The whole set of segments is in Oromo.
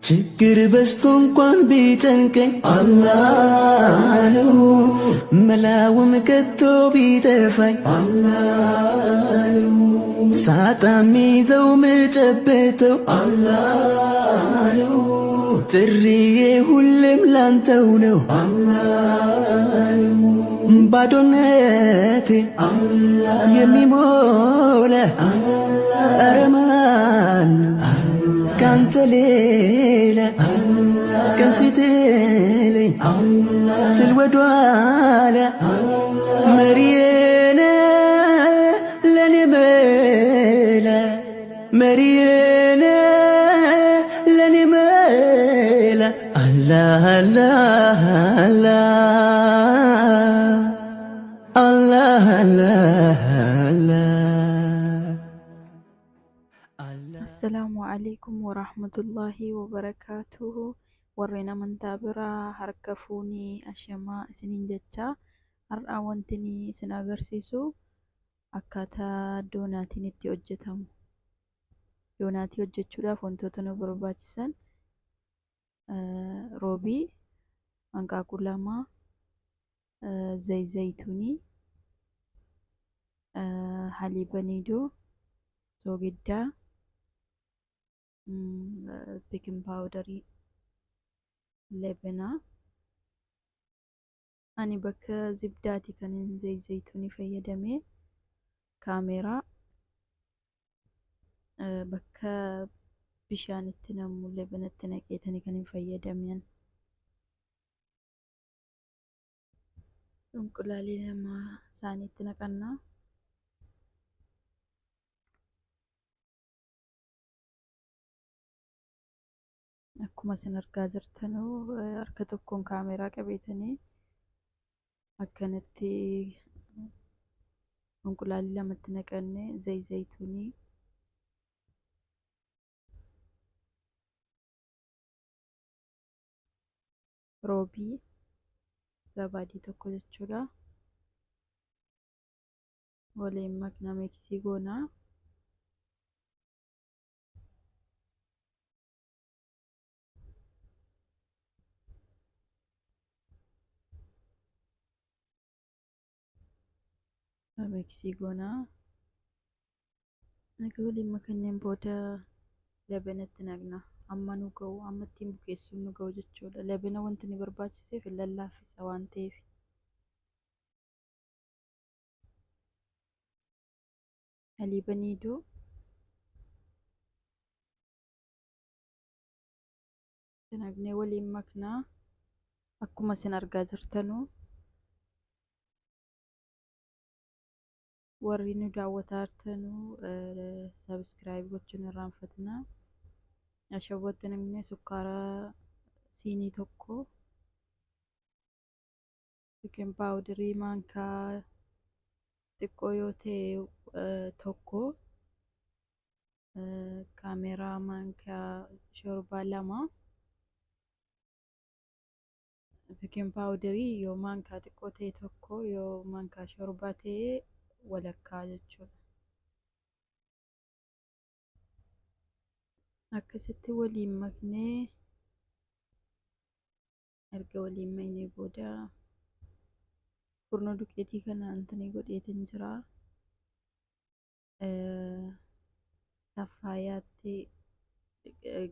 ችግር በዝቶ እንኳን ቢጨንቀኝ አላህ ነው መላውም ከቶ ቢጠፋኝ አላህ ነው ሳጣ ሚይዘው ምጨብጠው አላህ ነው ጥሪዬ ሁሌም ላንተው ነው አላህ ነው ባዶነቴ የሚሞላ ኧረ ማን ካንተ ሌላ ቀን ሲጥለኝ ስል ወደኋላ መሪዬ ነህ ለኔ መላ መሪዬ ነህ ለኔ መላ አላህ አላህ አላህ አላህ አላህ አላህ። Assalaamu alaikum warahmatullahi wabarakaatuhu. Warreen amantaa biraa harka fuunii ashamaa isiniin jecha har'aa wanti isin agarsiisu akkaataa doonaatiin itti hojjetamu. Doonaatii hojjechuudhaaf wantoota nu barbaachisan roobii, hanqaaquu 2, zayituunii, haliiba niidoo, soogiddaa, beekin paawudarii, lebenaa. Ani bakka zibdaati kan zayituunii fayyadame, kaameeraa bakka bishaan itti nammu lebenatti naqeetanii kan hin fayyadameen. Inqulaalii 2 saaniitti naqannaa. Akkuma isin argaa jirtanuu harka tokkoon kaameeraa qabeetanii akkanatti inqulaalii lamatti naqannee zayituunii roobii zabaadii tokko jechuudha. Waliin makna miksii goonaa. Miksii goonaa. Erga waliin makanneen booda labanatti naqna. Amma nu ga'u, amma ittiin bukeessuun nu ga'u jechuudha. Labana wanti nu barbaachiseef hin lallaaffisa waan ta'eef. Haliiba niidoo. Naqnee waliin maknaa. Akkuma isin argaa jirtanuu warri nu daawwataa jirtanuu sabiskiraayib gochuun irraanfatinaa. Ashabootti naqnee sukkaara siinii tokko, beekin paawudarii maankaa xiqqoo yoo ta'e tokko, kaameeraa maankaa shorbaa 2, beekin paawudarii yoo maankaa xiqqoo ta'e tokko, yoo maankaa shorbaa ta'e walakkaa jechuudha. Akkasitti waliin maknee erga waliin maknee booda furnoo duqeetii kana antanii godheetin jira. Saffaayaatti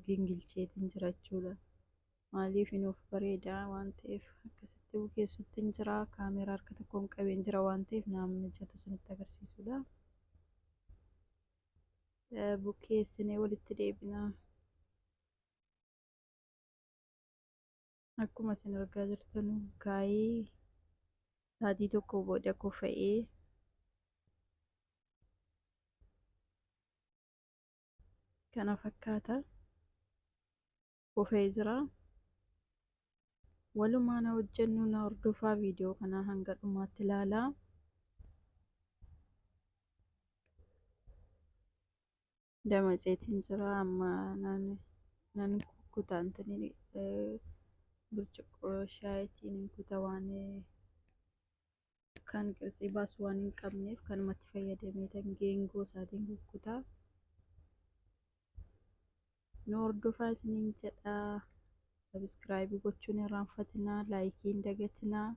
gingilcheetin jira jechuudha. Maaliif nuuf bareeda waan ta'eef akkasitti bukeessuttin jira. Kaameeraa harka tokkoon qabeen jira waan ta'eef naam mijatu isinitti agarsiisudha. Bukeessinee walitti deebina. Akkuma isin argaa jirtan kaayee sa'aatii tokko booda kofa'ee kana fakkaata. Kofa'ee jira. Walumaan hojjennu na hordofaa viidiyoo kana hanga dhumaatti ilaalaa. Damaceetiin jira amma nan kukkuta antanii burcuqqoo shaayitiin kuta waan kan qirtsii baasu waan hin qabneef kanumatti fayyadameetan geengoo isaatiin kukkuta. Nu hordofaa isiniin jedha. Subscribe gochuun irraanfatinaa, like hin dagatinaa.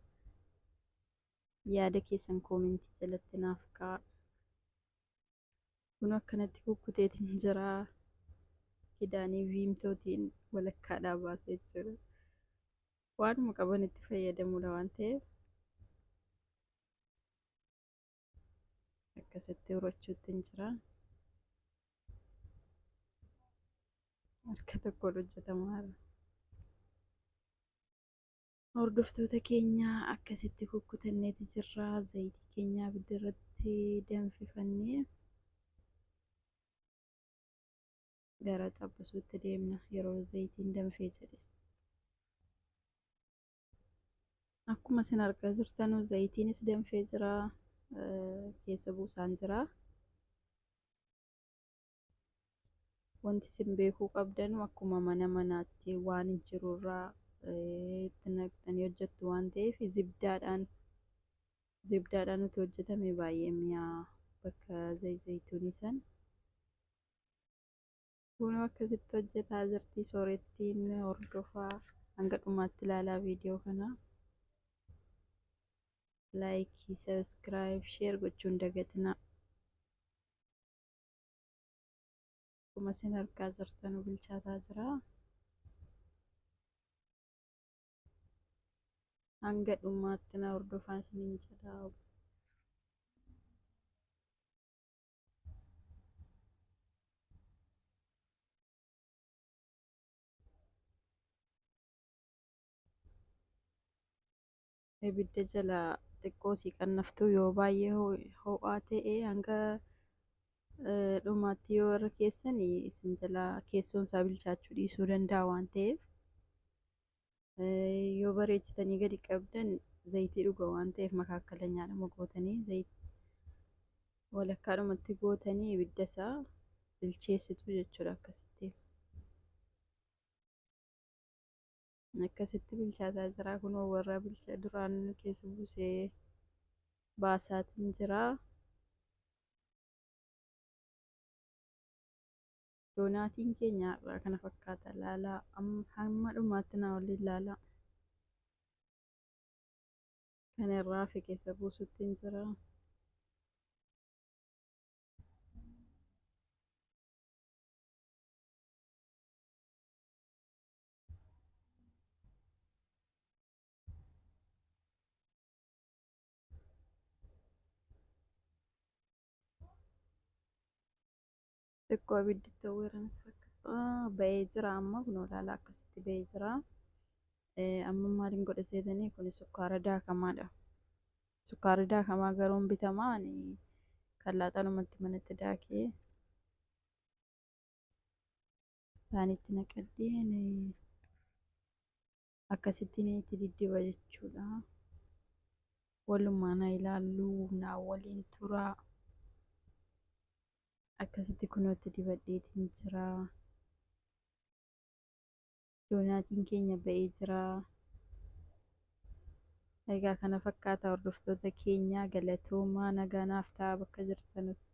Yaada keessan comment jalatti naaf kaa'aa. Kun akkanatti kukkuteetiin jira. Kidaanii viimtootiin walakkaadhaa baasee jechuudha. Waanuma qaban itti fayyadamuudha waan ta'eef akkasitti urachuutti hin jira. Harka tokkoon hojjetamaa jira. Hordoftoota keenya akkasitti kukkutanneeti jirra. Zayitii keenya abidda irratti danfifannee gara xabbasuutti deemna yeroo zayitiin danfee jedhe. Akkuma isin argaa jirtanu zayitiinis danfee jira. Keessa buusaan jira. Wanti isin beekuu qabdanu akkuma mana manaatti waan jirurraa itti naqxanii hojjettu waan ta'eef zibdaadhaan nuti hojjetame baay'ee mi'aa bakka zayituunii san. Kun akkasitti hojjetaa jirti soorettiin hordofaa hanga dhumaatti ilaalaa viidiyoo kana. Like, subscribe, share gochuun dagatinaa. Akkuma isin argaa jirtan bilchaataa jira. Hanga dhumaatti na hordofaa isiniin jedha. Ibidda jala xiqqoo sii qannaftu yoo baay'ee ho'aa ta'e hanga dhumaatti yoo irra keessan isin jala keessoon isaa bilchaachuu dhiisuu danda'a waan ta'eef yoo bareechitanii gadi qabdan zayitii dhuga waan ta'eef makaakkala gootanii zayitii walakkaadhumatti gootanii ibidda isaa bilcheessitu jechuudha akkasitti. Akkasitti bilchaataa jira. Kunoo warra bilcha duraan keessa buusee baasaatiin jira. Doonaatiin keenya har'aa kana fakkaata. Laalaa hamma dhumaatti na waliin laalaa. Kana irraa hafe keessa buusutti hin jira. Xiqqoo abiddi ta'uu fakkaata. Ba'ee jira amma kunoo laala akkasitti ba'ee jira. Amma maaliin godha seetanii kun sukkaara daakamaadha. Sukkaarri daakamaa garuu bitamaa ani kan laaxanumatti manatti daakee isaanitti naqadheen akkasittiin itti diddiba jechuudha. Walumaan haa ilaallu naa waliin tura. Akkasitti kunootti dibadheetiin jira. Doonaatiin keenya ba'ee jira. Egaa kana fakkaata hordoftoota keenya galatoomaa nagaa naaf ta'a bakka jirtanutti.